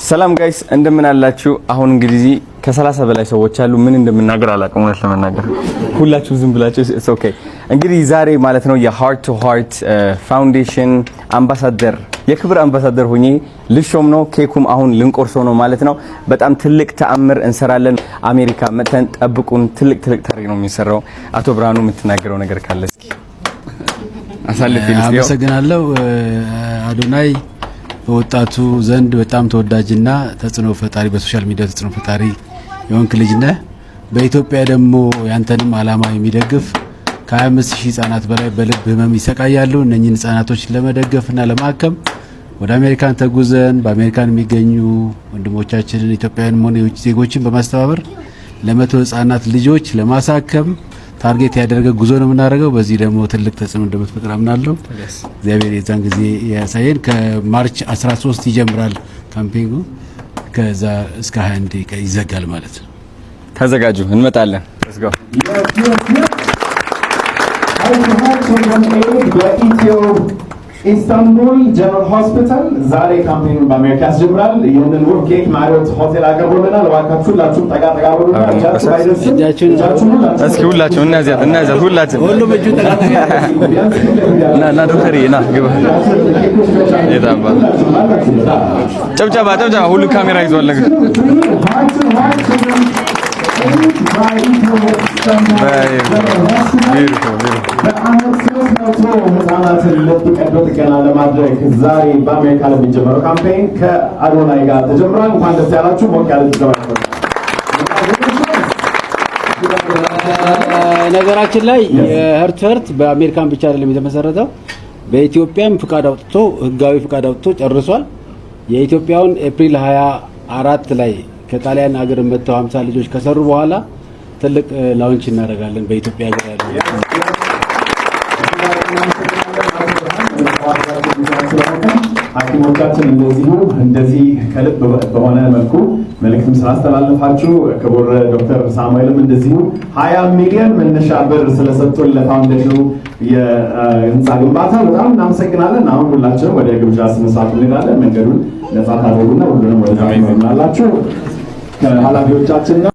ሰላም guys፣ እንደምን አላችሁ? አሁን እንግዲህ ከ30 በላይ ሰዎች አሉ። ምን እንደምናገር አላውቅም፣ እውነት ለመናገር ሁላችሁ ዝም ብላችሁ it's okay። እንግዲህ ዛሬ ማለት ነው የ Heart to Heart Foundation አምባሳደር፣ የክብር አምባሳደር ሆኜ ልሾም ነው። ኬኩም አሁን ልንቆርሰው ነው ማለት ነው። በጣም ትልቅ ተአምር እንሰራለን። አሜሪካ መጥተን ጠብቁን። ትልቅ ትልቅ ታሪክ ነው የሚሰራው። አቶ ብርሃኑ፣ የምትናገረው ነገር ካለ እስኪ አሳልፍ። አመሰግናለሁ። አዶናይ በወጣቱ ዘንድ በጣም ተወዳጅና ተጽዕኖ ፈጣሪ፣ በ social media ተጽዕኖ ፈጣሪ የሆንክ ልጅ ነህ። በኢትዮጵያ ደግሞ ያንተንም አላማ የሚደግፍ ከ25 ሺህ ህጻናት በላይ በልብ ህመም ይሰቃያሉ። እነኚህን ህጻናቶች ለመደገፍና ለማከም ወደ አሜሪካን ተጉዘን በአሜሪካን የሚገኙ ወንድሞቻችንን ኢትዮጵያውያን ሆነ የውጭ ዜጎችን በማስተባበር ለ100 ህጻናት ልጆች ለማሳከም target ያደረገ ጉዞ ነው የምናደርገው። በዚህ ደግሞ ትልቅ ተጽዕኖ እንደምትፈጥር አምናለሁ። እግዚአብሔር የዛን ጊዜ ያሳየን። ከ March 13 ይጀምራል campaign ኡ፣ ከዛ እስከ 21 ይዘጋል ማለት ነው። ተዘጋጁ፣ እንመጣለን። Let's go. Heart to Heart Children Aid በኢትዮ ኢስታንቡል ጀነራል ሆስፒታል ዛሬ campaign ኡን በአሜሪካ ያስጀምራል። ይህንን ውብ ኬክ ማሪዮት ሆቴል አቅርቦልናል። እባካችሁ ሁላችሁም ጠጋ ጠጋ በሉና እጃችሁ ባይደርስም እጃችሁን ሁላችሁም እስኪ ሁላችሁ እናዚያት እናዚያት ሁላችን። ሁሉም እጁን ጠጋ ና ና ዶክተር፣ ና ግባ። የታባ ጨብጨባ ጨብጨባ። ሁሉ ካሜራ ይዟል ነገር። Heart to Heart Children Aid by Ethio Istanbul General Hospital Beautiful, beautiful. በአመት 300 ህጻናትን ልብ ቀዶ ጥገና ለማድረግ ዛሬ በአሜሪካ ለሚጀመረው campaign ከአዶናይ ጋር ተጀምሯል። እንኳን ደስ ያላችሁ። ሞቅ ያለ ጭብጨባ ያስፈልጋል። ነገራችን ላይ የ Heart to Heart በአሜሪካን ብቻ አይደለም የተመሰረተው፣ በኢትዮጵያም ፍቃድ አውጥቶ፣ ህጋዊ ፍቃድ አውጥቶ ጨርሷል። የኢትዮጵያውን ኤፕሪል 24 ላይ ከጣሊያን ሀገር መጥተው 50 ልጆች ከሰሩ በኋላ ትልቅ launch እናደርጋለን በኢትዮጵያ ሀገር ያሉ። ሐኪሞቻችን እንደዚሁ እንደዚህ ከልብ በሆነ መልኩ መልእክትም ስላስተላለፋችሁ፣ ክቡር ዶክተር ሳሙኤልም እንደዚሁ 20 ሚሊዮን መነሻ ብር ስለሰጡን ለ foundation ኡ የህንፃ ግንባታ በጣም እናመሰግናለን። አሁን ሁላችንም ወደ ግብዣ ስነስርዓቱ እንሄዳለን። መንገዱን ነጻ ታደርጉና ሁሉንም ወደዛ ትመሩናላችሁ ከኃላፊዎቻችንና